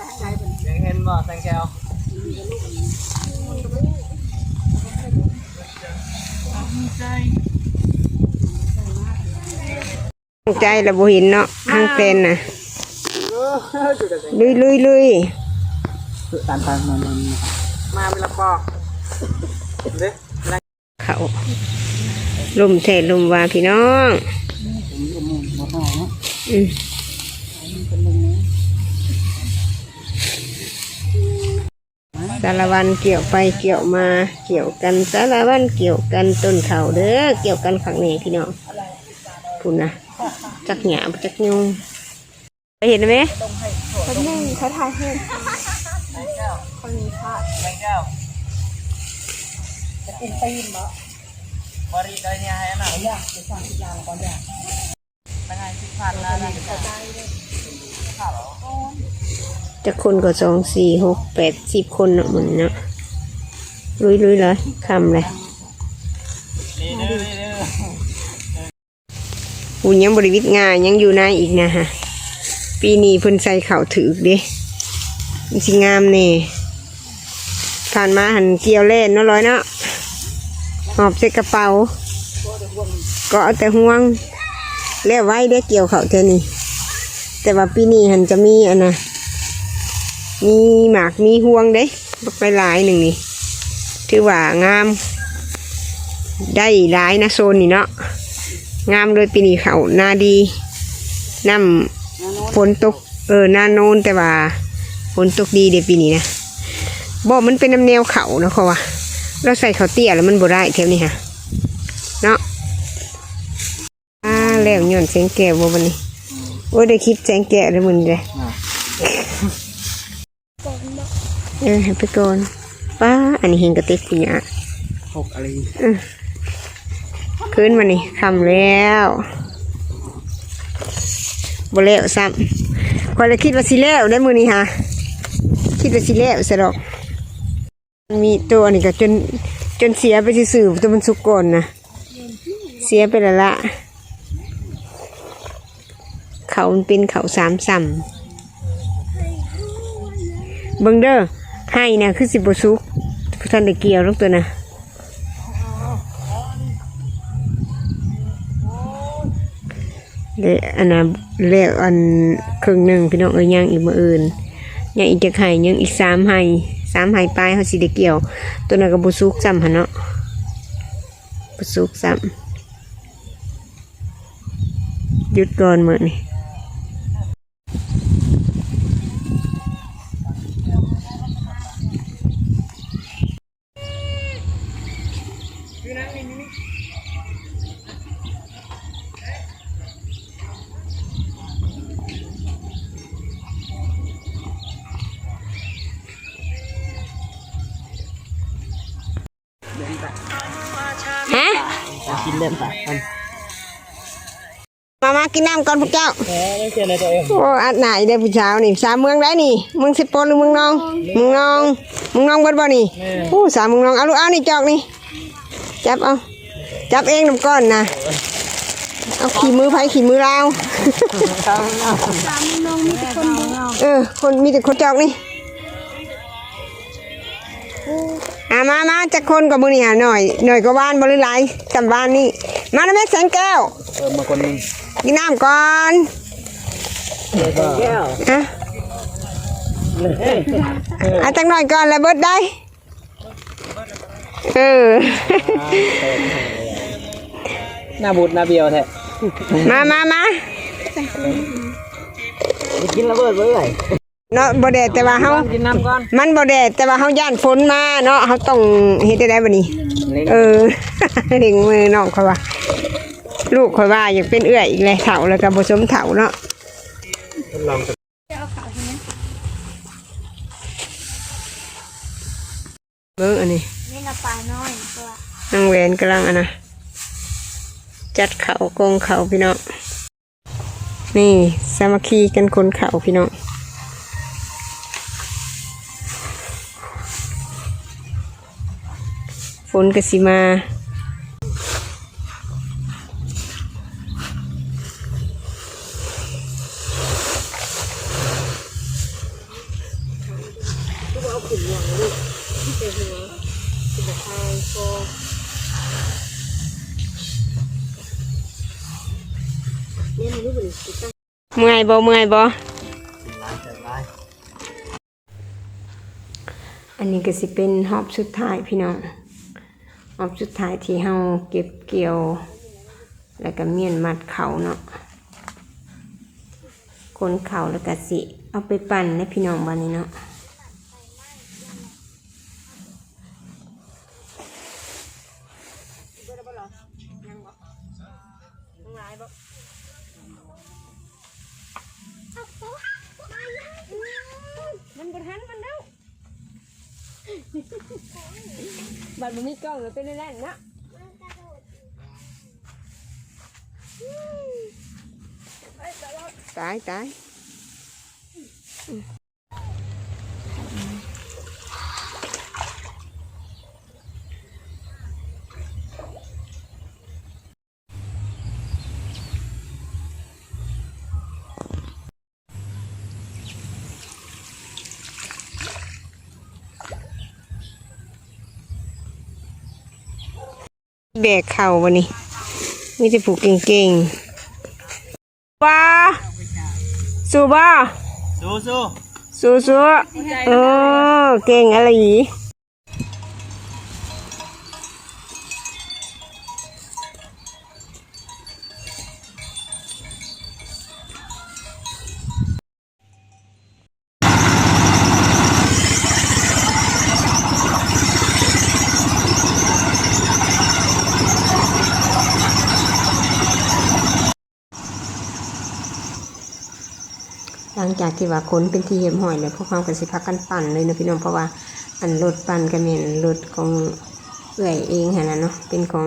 ຍັງເຫັນບໍ່ແສງແກ້ວ? ໃຈລະບໍ່ເຫັນເນາະ ທາງແຟນນະ. ລຸຍໆໆ ຕາມໄປ ມາ ມາ ມາ ມາແມ່ນລະປອກເດ້. ເຂົ້າ ລົມແທ້ລົມວ່າພີ່ນ້ອງ. ອືມ ສາລະວັນກ່ຽວໄປກ່ຽວມາ ກ່ຽວກັນ ສາລະວັນກ່ຽວກັນ ຕົ້ນເຂົ້າເດີ້ ກ່ຽວກັນຄັກແນ່ພີ່ນ້ອງ. ພຸ້ນນະ ຈັກຫຍ້າບໍ່ຈັກຍຸງ. ເຫັນໄໝ? ແປັບໜຶ່ງ ຂໍຖ່າຍຮູບ ຂໍອະນຸຍາດ ຈະກິນຕີນບໍ່? ບໍ່ໄດ້ໃຫ້ນະ ຢາກໄປສັ່ງທີ່ຮ້ານແລ້ວກໍຢາກ ຈັກຄົນກໍ ສອງ ສີ່ ຫົກ ແປດ ສິບຄົນເນາະ ມື້ນີ້ເນາະ. ລຸຍໆ ເລີຍ ຄ່ຳເລີຍ. ປູຍັງບໍ່ໄດ້ວິດງ່າ ຍັງຢູ່ໃນອີກນະຮະ. ປີນີ້ເພິ່ນໃສ່ເຂົ້າຖືກເດ້ ມັນຊິງາມແດ່. ຜ່ານມາຫັ້ນກ່ຽວແລ່ນເນາະ ລອຍເນາະ ຫອບໃສ່ກະເປົາ ກໍເອົາແຕ່ຫ່ວງ. ແລ້ວໄວເດ້ກ່ຽວເຂົ້າແຖວນີ້ ແຕ່ວ່າປີນີ້ຫັ້ນຈະມີອັນນະ ມີໝາກມີຮວງເດ້. ບັກຫຼາຍໆໜຶ່ງນີ້ ຖືວ່າງາມ ໄດ້ຫຼາຍນະໂຊນນີ້ເນາະ. ງາມເລີຍ ປີນີ້ເຂົ້ານາດີ ນ້ຳຝົນຕົກ ເອີ ນາໂນນ ແຕ່ວ່າຝົນຕົກດີເດ້ປີນີ້ນະ. ບໍ່ ມັນເປັນນຳແນວເຂົ້ານະ ເພາະວ່າລາວໃສ່ເຂົ້າເຕ້ຍແລ້ວມັນບໍ່ໄດ້ແຖວນີ້ຫະເນາະ. ອ່າ ແລ້ວຍ້ອນແສງແກ້ວບໍ່ບັດນີ້? ໂອ້ຍ ໄດ້ຄລິບແສງແກ້ວເດ້ມື້ນີ້ເດ້. ເອີ ໃຫ້ໄປກ່ອນ. ປ້າ ອັນນີ້ແຮ່ງກະເຕັກພຸ້ນຍາ ຫົກອາລີ. ເອີ ຄືນມານີ້ຄ່ຳແລ້ວ. ບໍ່ແລ້ວຊ້ຳ. ຂ້ອຍລະຄິດວ່າຊິແລ້ວໄດ໋ມື້ນີ້ຫາ ຄິດວ່າຊິແລ້ວຊະດອກ. ມີໂຕອັນນີ້ກໍຈົນ ຈົນເສຍໄປຊື່ໆ ໂຕມັນສຸກກ່ອນນະ ເສຍໄປແລ້ວລະ. ເຂົ້າມັນເປັນເຂົ້າສາມຊ້ຳ. ເບິ່ງເດີ ໄຮ່ນະຄືຊິບໍ່ສຸກ ບໍ່ທັນໄດ້ກ່ຽວດອກໂຕນະ. ແລະ ອັນນະ ແລ້ວອັນເຄິ່ງໜຶ່ງພີ່ນ້ອງເອີຍ ຍັງອີກມື້ອື່ນ ຍັງອີກຈັກໄຮ່ ຍັງອີກສາມໄຮ່ ສາມໄຮ່ປາຍ ເຮົາຊິໄດ້ກ່ຽວ. ໂຕນັ້ນກໍບໍ່ສຸກຊ້ຳຫັ້ນເນາະ ບໍ່ສຸກຊ້ຳ. ຢຸດກ່ອນມື້ນີ້. ຮະ? ກິນເລີ່ມປາກ ມາ ມາກິນນ້ຳກ່ອນພວກເຈົ້າ. ເອີ ຍັງເຮັດແນວຕົວເອງ. ໂອ້ ອັດໜ້າອີກເດ້ຜູ້ສາວນີ້. ສາວເມືອງໃດນີ້? ເມືອງເຊໂປນຫຼືເມືອງນອງ? ເມືອງນອງ. ເມືອງນອງເບິດບໍ່ນີ້? ແມ່ນ. ໂອ້ ສາວເມືອງນອງ. ເອົາລູກ ເອົານີ້ຈອກນີ້ ຈັບເອົາ ຈັບເອງນຳກ່ອນນະ. ເອົາ ຂີ້ມືໃຜຂີ້ມືລາວ. ສາວເມືອງນອງມີແຕ່ຄົນ ເອີ ຄົນ ມີແຕ່ຄົນຈອກນີ້. ອ່າ ມາ ມາ ຈັກຄົນກໍມື້ນີ້ຫາ ໜ້ອຍ ໜ້ອຍກວ່າວານບໍ່ ຫຼືຫຼາຍສ່ຳວານນີ້? ມານຳແມ່ແສງແກ້ວ. ເອີ ມາຄົນໜຶ່ງ ກິນນ້ຳກ່ອນ. ແສງແກ້ວ ຮະ? ເອົາຈັກໜ້ອຍກ່ອນລະເບິດໄດ໋. ເອີ ໜ້າບູດໜ້າບຽວແທ້. ມາ ມາ ມາ ກິນລະເບີດບໍ່ເອື້ອຍ. ເນາະ ບໍ່ແດດແຕ່ວ່າເຮົາ ກິນນ້ຳກ່ອນ ມັນບໍ່ແດດແຕ່ວ່າເຮົາຢ້ານຝົນມາເນາະ ເຮົາຕ້ອງເຮັດໄດ້ໃດບັດນີ້? ເອີ ເລັ່ງມືນ້ອງຂ້ອຍວ່າ ລູກຂ້ອຍວ່າຢາກເປັນເອື້ອຍອີກແລ້ວ ເຖົ້າແລ້ວກໍບໍ່ສົມເຖົ້າເນາະ. ເບິ່ງອັນນີ້ ນີ້ລະປານ້ອຍ ນາງແຫວນກຳລັງອັນນະ ຈັດເຂົ້າ ກົງເຂົ້າ ພີ່ນ້ອງ. ນີ້ສາມັກຄີກັນຂົນເຂົ້າພີ່ນ້ອງ ຝົນກໍຊິມາ. ເມື່ອຍບໍ່? ເມື່ອຍບໍ່? ອັນນີ້ກໍຊິເປັນຮອບສຸດທ້າຍພີ່ນ້ອງ ຮອບສຸດທ້າຍທີ່ເຮົາເກັບກ່ຽວ ແລ້ວກໍມ້ຽນມັດເຂົ້າເນາະ ຂົນເຂົ້າ ແລ້ວກໍຊິເອົາໄປປັ່ນເດ້ພີ່ນ້ອງ ບາດນີ້ເນາະ. ມັນບໍ່ທັນມັນແລ້ວ ບັດບໍ່ມີກ້ອງແລ້ວເປັນແນວນັ້ນເນາະ. ຕາຍ ຕາຍ. ແບກເຂົ້າບັດນີ້ ມີແຕ່ຜູ້ເກັ່ງໆ. ວ່າ ສູ້ບໍ່? ສູ້ໆ ສູ້ໆ. ໂອ້ ເກັ່ງອີ່ຫຼີ. ຫຼັງຈາກທີ່ວ່າຂົນເປັນທີ່ຮຽບຮ້ອຍແລ້ວ ພວກເຮົາກໍຊິພາກັນປັ່ນເລີຍເນາະພີ່ນ້ອງ ເພາະວ່າອັນລົດປັ່ນກໍແມ່ນລົດຂອງເອື້ອຍເອງຫັ້ນນະເນາະ ເປັນຂອງ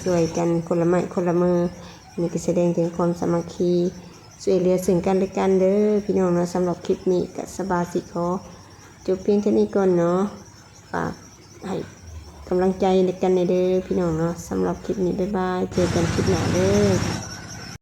ຊ່ວຍກັນຄົນລະໄມ້ຄົນລະມື ນີ້ກໍສະແດງເຖິງຄວາມສາມັກຄີ ຊ່ວຍເຫຼືອເຊິ່ງກັນແລະກັນເດີພີ່ນ້ອງເນາະ. ສຳລັບຄລິບນີ້ກໍສະບາຊິຂໍຈົບພຽງເທົ່ານີ້ກ່ອນເນາະ. ຝາກໃຫ້ກຳລັງໃຈກັນແດ່ເດີພີ່ນ້ອງເນາະ. ສຳລັບຄລິບນີ້ ບາຍບາຍ ເຈີກັນຄລິບໜ້າເດີ.